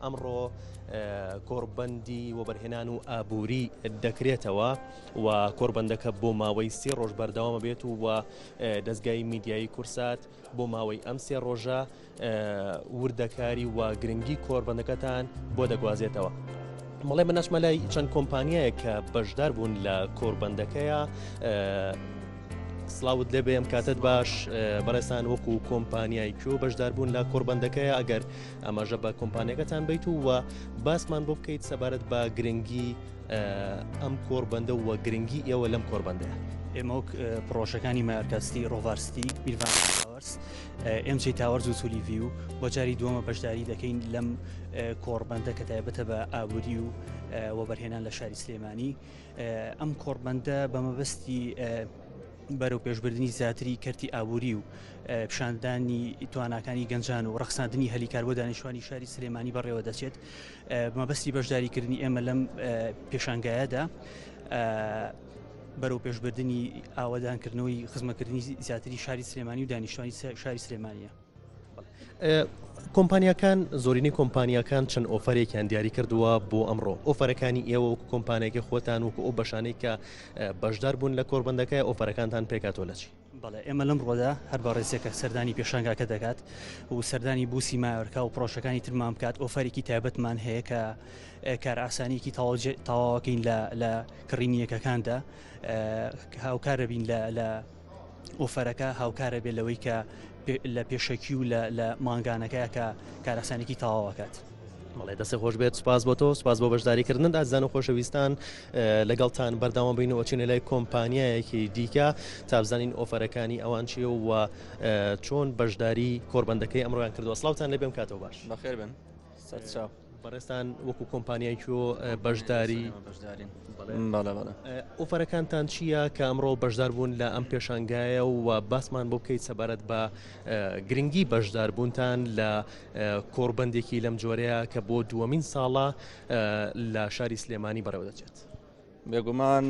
ئەمڕۆ کۆڕبەندی وەبەرهێنان و ئابووری دەکرێتەوە و کۆڕبەندەکە بۆ ماوەی سێ ڕۆژ بەردەوامە بێت و و دەستگای میدیایی کورسات بۆ ماوەی ئەم سێ ڕۆژە وردەکاری و گرنگی کۆربەندەکەتان بۆ دەگوازێتەوە. بەڵێ من ناچمە لای چەند کۆمپانیایەک کە بەشدار بوون لە کۆربەندەکەیە سڵاوت لێبێ ئەم کاتت باش بەڕێسان وەکو کۆمپانیای کۆ بەشدار بوون لە کۆربەندەکەیە ئەگەر ئاماژە بە کۆمپانیەکەتان بیت و و باسمان بۆ بکەیت سەبارەت بە گرنگی ئەم کۆربەندە و گرنگی ئێوە لەم کۆربەندەیە. ئێمە وەک پڕۆژەکانی مایۆرکاستی، ڕۆڤارستی، میرڤان تاوەرس، ئێم جی تاوەرز و سولی ڤیو بۆ جاری دووەمە بەشداری دەکەین لەم کۆڕبەندە کە تایبەتە بە ئابووری و وەبەرهێنان لە شاری سلێمانی. ئەم کۆڕبەندە بە مەبەستی بەرەو پێشبردنی زیاتری کەرتی ئابووری و پیشاندانی تواناکانی گەنجان و ڕەخساندنی هەلیکار بۆ دانیشتوانی شاری سلێمانی بەڕێوە دەچێت. مەبەستی بەشداریکردنی ئێمە لەم پێشانگایەدا بەرەو پێشبردنی ئاوەدانکردنەوەی خزمەکردنی زیاتری شاری سلێمانی و دانیشتوانی شاری سلێمانیە. کۆمپانیاکان زۆرینەی کۆمپانیاکان چەند ئۆفەرێکیان دیاری کردووە بۆ ئەمڕۆ ئۆفەرەکانی ئێوە وەکو کۆمپانیاکەی خۆتان وەکو ئەو بەشانەی کە بەشدار بوون لە کۆربەندەکە ئۆفەرەکانتان پێکاتەوە لە چی؟ بەڵێ ئێمە لەم ڕۆدا هەر بەڕێزێک کە سەردانی پێشانگاکە دەکات و سەردانی بوسی مایۆرکا و پرۆژەکانی ترمان بکات ئۆفەرێکی تایبەتمان هەیە کە کارئاسانیەکی تەواوەکەین لە کڕینی یەکەکاندا هاوکارە بین لە ئۆفەرەکە هاوکارە بێت لەوەی کە لە پێشەکی و لە مانگانەکەیە کە کارئاسانێکی تەواوەکات. بەڵێ دەستت خۆش بێت سوپاس بۆ تۆ سوپاس بۆ بەشداریکردنت ئازیزان و خۆشەویستان لەگەڵتان بەردەوام بین و ئەچینە لای کۆمپانیایەکی دیکە تا بزانین ئۆفەرەکانی ئەوان چییە و چۆن بەشداری کۆربەندەکەی ئەمڕۆیان کردووە سڵاوتان لێ بێم کاتەوە باش بەخێر بن سەرچاو. بەڕێزتان وەکو کۆمپانیای کۆ بەشداری بەشدارین بەڵێ بەڵێ. ئۆفەرەکانتان چییە کە ئەمڕۆ بەشدار بوون لە ئەم پێشانگایە و باسمان بۆ بکەیت سەبارەت بە گرنگی بەشداربوونتان لە کۆڕبەندێکی لەم جۆرەیە کە بۆ دووەمین ساڵە لە شاری سلێمانی بەڕێوە دەچێت. بێگومان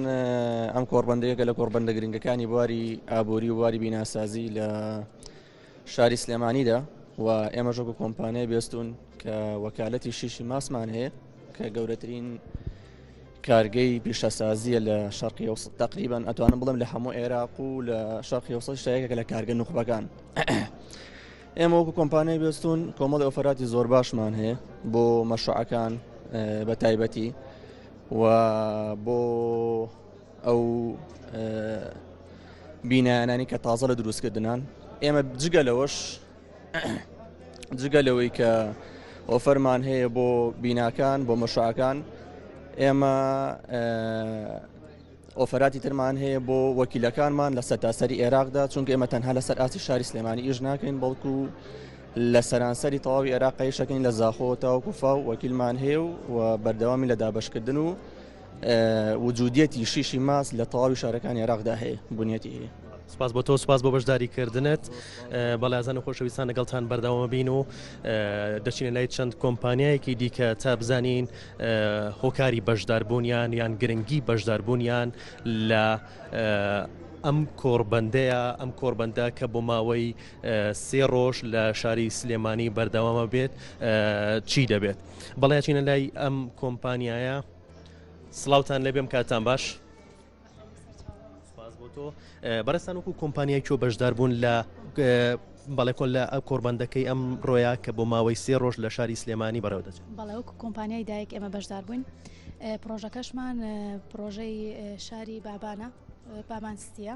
ئەم کۆڕبەندەیەکە لە کۆڕبەندە گرنگەکانی بواری ئابووری و بواری بیناسازی لە شاری سلێمانیدا و ئێمەش وەکو کۆمپانیای بێستون کە وەکالەتی شیشی ماسمان هەیە کە گەورەترین کارگەی پیشەسازیە لە شەرقی ئەوسط تقریبا ئەتوانم بڵێم لە هەموو عێراق و لە شەرقی ئەوسط شتێکە لە کارگە نوخبەکان ئێمە وەکو کۆمپانیای بێستون کۆمەڵی ئۆفەراتی زۆر باشمان هەیە بۆ مەشروعەکان بە تایبەتی و بۆ ئەو بینایانانی کە تازە لە دروستکردنان ئێمە جگە لەوەش جگە لەوەی کە ئۆفەرمان هەیە بۆ بیناکان بۆ مەشاکان ئێمە ئۆفەراتی ترمان هەیە بۆ وەکیلەکانمان لە سەرتاسەری عێراقدا چونکە ئێمە تەنها لەسەر ئاستی شاری سلێمانی ئیش ناکەین بەڵکو لە سەرانسەری تەواوی عێراق ئیشەکەین لە زاخۆ تاوەکو فاو وەکیلمان هەیە و بەردەوامی لە دابەشکردن و وجودیەتی شیشی ماس لە تەواوی شارەکانی عێراقدا هەیە بنیەتی هەیە. سپاس بۆ تۆ سپاس بۆ بەشداری کردنت بەڵێ ئازان و خۆشەویستان لەگەڵتان بەردەوامە بین و دەچینە لای چەند کۆمپانیایەکی دیکە تا بزانین هۆکاری بەشداربوونیان یان گرنگی بەشداربوونیان لە ئەم کۆڕبەندەیە ئەم کۆڕبەندە کە بۆ ماوەی سێ ڕۆژ لە شاری سلێمانی بەردەوامە بێت چی دەبێت بەڵێ چینە لای ئەم کۆمپانیایە سڵاوتان لێبێم کاتان باش. سپاس بۆ تۆ بەڕێزتان وەکو کۆمپانیای کۆ بەشدار بوون لە بەڵێ کۆن لە کۆربەندەکەی ئەم ڕۆیە کە بۆ ماوەی سێ ڕۆژ لە شاری سلێمانی بەڕێوە دەچێت. بەڵێ وەکو کۆمپانیای دایک ئێمە بەشدار بووین پڕۆژەکەشمان پڕۆژەی شاری بابانە بابان ستیە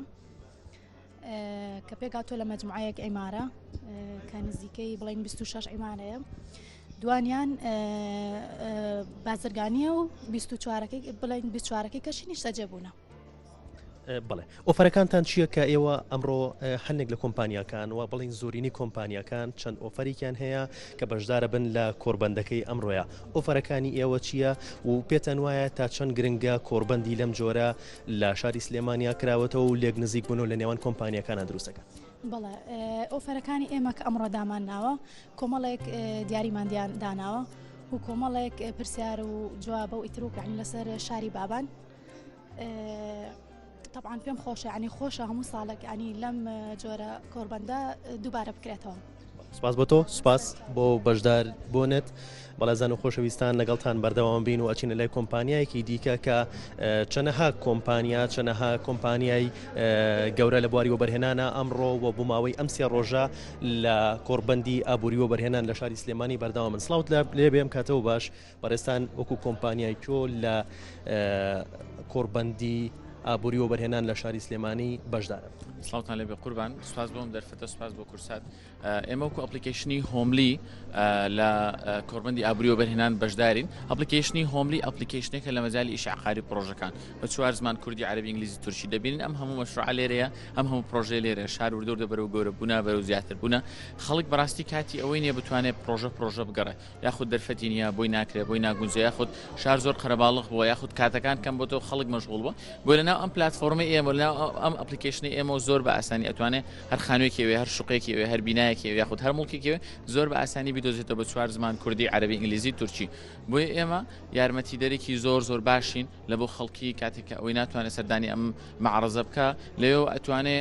کە پێکهاتووە لە مەجموعەیەک عیمارە کە نزیکەی بڵین 26 عیمارەیە دوانیان بازرگانیە و 24ەکەی بڵین 24ەکەی کەشی نیشتەجێ بوونە. بڵێ ئۆفەرەکانتان چییە کە ئێوە ئەمڕۆ هەندێک لە کۆمپانیاکان و بڵین زۆرینەی کۆمپانیاکان چەند ئۆفەرێکیان هەیە کە بەشدارە بن لە کۆربەندەکەی ئەمڕۆیە ئۆفەرەکانی ئێوە چییە و پێتان وایە تا چەند گرنگە کۆربەندی لەم جۆرە لە شاری سلێمانیا کراوەتەوە و لێک نزیک بوون و لە نێوان کۆمپانیاکانە دروستەکە؟ بەڵێ ئۆفەرەکانی ئێمە کە ئەمڕۆ دامان ناوە کۆمەڵێک دیاریمان داناوە و کۆمەڵێک پرسیار و جوابە و ئیتر و یعنی لەسەر شاری بابان طبعا پێم خۆشە ینی خۆشە هەموو ساڵێک ینی لەم جۆرە کۆربەندە دووبارە بکرێتەوە. سوپاس بۆ تۆ، سوپاس بۆ بەشدار بوونت. بەڵێزان و خۆشەویستان لەگەڵتان بەردەوام بین و ئەچینە لای کۆمپانیایەکی دیکە کە چەنەها کۆمپانیا چەنەها کۆمپانیای گەورە لە بواری وەبەرهێنانە ئەمڕۆ و بۆ ماوەی ئەم سێ ڕۆژە لە کۆڕبەندی ئابووری وەبەرهێنان لە شاری سلێمانی بەردەوامن. سڵاوت لێ بێم کاتەوە باش بەڕێزتان وەکو کۆمپانیای کۆ لە کۆڕبەندی ئابووری وەبەرهێنان لە شاری سلێمانی بەشدارن. سڵاوتان لێبێ قوربان، سوپاس بۆ ئەم دەرفەتە، سوپاس بۆ کورسات. ئێمە وەکو ئەپلیکەیشنی هۆملی لە کۆڕبەندی ئابووری وەبەرهێنان بەشدارین. ئەپلیکەیشنی هۆملی ئەپلیکەیشنێکە لە مەجالی ئیشی عەقاری و پڕۆژەکان بە چوار زمان کوردی، عەرەبی، ئینگلیزی، تورکی. دەبینین ئەم هەموو مەشروعە لێرەیە، ئەم هەموو پڕۆژەیە لێرەیە. شار وردە وردە بەرەو گەورە بوونە، بەرەو زیاتر بوونە. خەڵک بەڕاستی کاتی ئەوەی نییە بتوانێت پڕۆژە پڕۆژە بگەڕێ. یاخود دەرفەتی نییە، بۆی ناکرێ، بۆی ناگونجێ، یاخود شار زۆر قەرەباڵغ بووە، یاخود کاتەکان کەم بۆتەوە خەڵک مەشغوڵ بووە. بۆیە لەناو ئەم پلاتفۆرمەی ئێمە، لەناو ئەم ئەپلیکەیشنەی ئێمەوە زۆر بە ئاسانی ئەتوانێ هەر خانوویەکی ئەوێ، هەر شوقەیەکی ئەوێ، هەر بینایەکی ئەوێ، یاخود هەر موڵکێکی ئەوێ زۆر بە ئاسانی بیدۆزێتەوە بە چوار زمان کوردی، عەرەبی، ئینگلیزی، تورکی. بۆیە ئێمە یارمەتیدەرێکی زۆر زۆر باشین لە بۆ خەڵکی کاتێک کە ئەوەی ناتوانێت سەردانی ئەم مەعرەزە بکا لەوێوە ئەتوانێ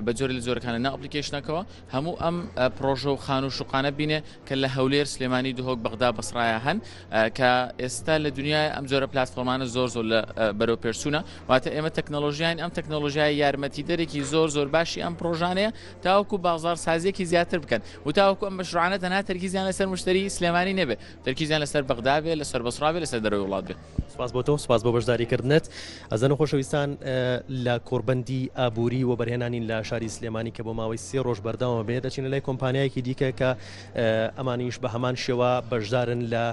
بە جۆرێ لە جۆرەکان لە ناو ئەپلیکەیشنەکەوە هەموو ئەم پڕۆژە و خانوو و شوقانە بینێ کە لە هەولێر، سلێمانی، دهۆک، بەغدا، بەسڕایە هەن کە ئێستا لە دنیای ئەم جۆرە پلاتفۆرمانە زۆر زۆر لە بەرەو پێشچوونە. واتە ئێمە تەکنەلۆژیاین، ئەم تەکنەلۆژیای یارمەتیدەرێکی زۆر زۆر باشی ئەم پڕۆژانەیە تاوەکو بازاڕسازییەکی زیاتر بکەن و تاوەکو ئەم مەشروعانە تەنها تەرکیزیان لەسەر مشتەری سلێمانی نەبێ، تەرکیزیان لەسەر بەغدا بێ، لەسەر بەسڕا بێ، لەسەر دەرەوەی وڵات بێ. سپاس بۆ تۆ، سپاس بۆ بەشداریکردنت. ئازیزان و خۆشەویستان لە کۆڕبەندی ئابووری وەبەرهێنانین لە شاری سلێمانی کە بۆ ماوەی سێ ڕۆژ بەردەوام بێت، دەچینە لای کۆمپانیایەکی دیکە کە ئەمانیش بە هەمان شێوە بەشدارن لە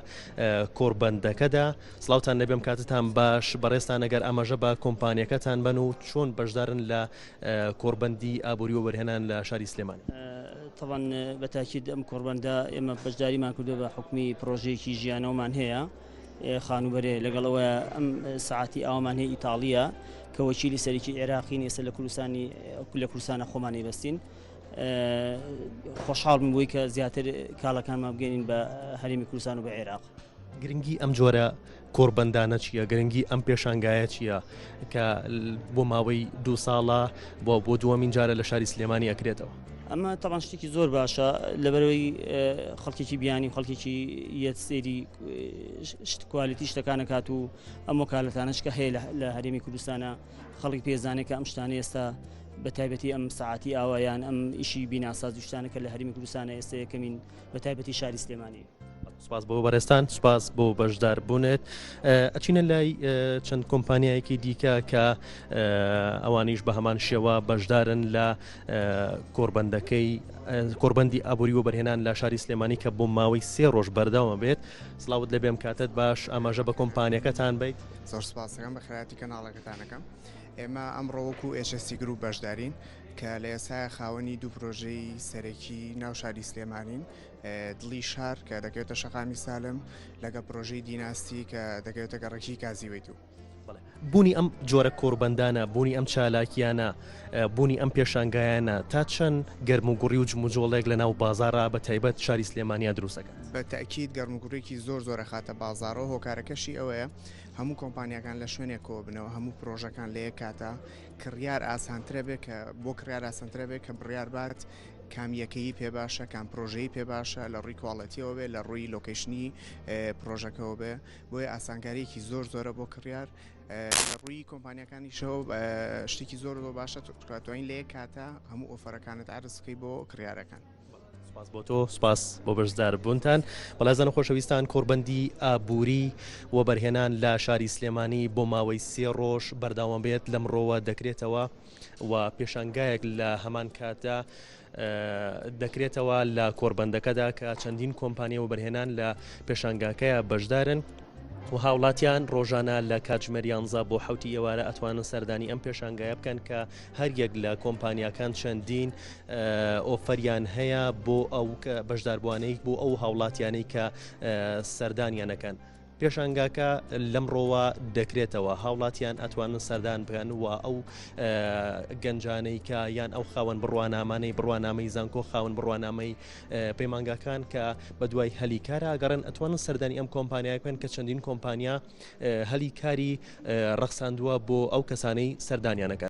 کۆڕبەندەکەدا. سڵاوتان لێبێم، کاتتان باش. بەڕێزتان ئەگەر ئاماژە بە کۆمپانیەکەتان بەن و چۆن بەشدارن لە کۆڕبەندی ئابووری وەبەرهێنان لە شاری سلێمانی؟ تەبعەن بە تاکید ئەم کۆڕبەندە ئێمە بەشداریمان کردووە بە حوکمی پڕۆژەیەکی ژیانەوەمان هەیە. خانووبەرەیە، لەگەڵ ئەوەیە ئەم سەعاتی ئاوامان هەیە ئیتاڵیە کە وەکیلی سەرەکی عێراقین ئێستا لە کوردستانی لە کوردستانە خۆمانی بەستین خۆشحاڵ بووین بۆی کە زیاتر کاڵەکانمان بگەین بە هەرێمی کوردستان و بە عێراق. گرنگی ئەم جۆرە کۆڕبەندانە چییە؟ گرنگی ئەم پێشانگایە چییە کە بۆ ماوەی دوو ساڵە بۆ بۆ دووەمین جارە لە شاری سلێمانی ئەکرێتەوە؟ ئەمە تەبعەن شتێکی زۆر باشە لەبەرەوەی خەڵکێکی بیانی و خەڵکێکی یەت سەیری شت کوالیتی شتەکانە کات و ئەم وەکالەتانەش کە هەیە لە هەرێمی کوردستانە خەڵک پێزانێت کە ئەم شتانە ئێستا بە تایبەتی ئەم سەعاتی ئاوا یان ئەم ئیشی بیناسازی شتانە کە لە هەرێمی کوردستانە ئێستا یەکەمین بە تایبەتی شاری سلێمانی. سپاس بۆ بەڕێزتان، سپاس بۆ بەشدار بوونت. ئەچینە لای چەند کۆمپانیایەکی دیکە کە ئەوانیش بە هەمان شێوە بەشدارن لە کۆربەندەکەی کۆربەندی ئابووری و بەرهێنان لە شاری سلێمانی کە بۆ ماوەی سێ ڕۆژ بەردەوام بێت. سڵاوت لەبێم کاتت باش ئاماژە بە کۆمپانیەکەتان بیت. زۆر سپاسەکەم بە خێراتی کەناڵەکەتانەکەم. ئێمە ئەمڕۆ وەکو HSC گروپ بەشدارین کە لە ئێستایا خاوەنی دوو پرۆژەی سەرەکی ناو شاری سلێمانین دڵی شار کە دەکەوێتە شەقامی سالم لەگەڵ پرۆژەی دیناستی کە دەکەوێتە گەڕەکی کازیوەی دوو. بوونی ئەم جۆرە کۆڕبەندانە، بوونی ئەم چالاکییانە، بوونی ئەم پێشانگایانە تا چەند گەرموگوڕی و جموجۆڵێک لە ناو بازاڕا بە تایبەت شاری سلێمانیا دروست دەکات؟ بە تەئکید گەرموگوڕیکی زۆر زۆر ئەخاتە بازاڕەوە، هۆکارەکەشی ئەوەیە هەموو کۆمپانیاکان لە شوێنێک کۆبنەوە، هەموو پرۆژەکان لە یەک کاتا کڕیار ئاسانترە بێ کە بۆ کڕیار ئاسانترە بێ کە بڕیار بات کام یەکەیی پێ باشە، کام پرۆژەیی پێ باشە لە ڕووی کواڵێتیەوە بێ، لە ڕووی لۆکەیشنی پرۆژەکەوە بێ، بۆیە ئاسانکارییەکی زۆر زۆرە بۆ کڕیار. لە ڕووی کۆمپانیاکانیشەوە شتێکی زۆر زۆر باشە توانین لە یەک کاتە هەموو ئۆفەرەکانت عەرز بکەی بۆ کڕیارەکان. سپاس بۆ تۆ، سپاس بۆ بەشدار بوونتان. بەڵێزان و خۆشەویستان کۆڕبەندی ئابووری وەبەرهێنان لە شاری سلێمانی بۆ ماوەی سێ ڕۆژ بەردەوام بێت، لەمڕۆوە دەکرێتەوە و پێشانگایەک لە هەمان کاتدا دەکرێتەوە لە کۆڕبەندەکەدا کە چەندین کۆمپانیا وەبەرهێنان لە پێشانگاکەیە بەشدارن. و هاوڵاتیان ڕۆژانە لە کاتژمێر یانزە بۆ حوتی ئێوارە ئەتوانن سەردانی ئەم پێشانگایە بکەن کە هەریەک لە کۆمپانیاکان چەندین ئۆفەریان هەیە بۆ ئەو بەشداربووانەی بۆ ئەو هاوڵاتیانەی کە سەردانیانەکەن. پێشانگاکە لەمڕۆوە دەکرێتەوە، هاوڵاتیان ئەتوانن سەردان بکەن و ئەو گەنجانەی کە یان ئەو خاوەن بڕوانامانەی بڕوانامەی زانکۆ خاوەن بڕوانامەی پەیمانگاکان کە بە دوای هەلی کارا ئەگەڕێن ئەتوانن سەردانی ئەم کۆمپانیای بکەن کە چەندین کۆمپانیا هەلی کاری ڕەخساندووە بۆ ئەو کەسانەی سەردانیانەکەن.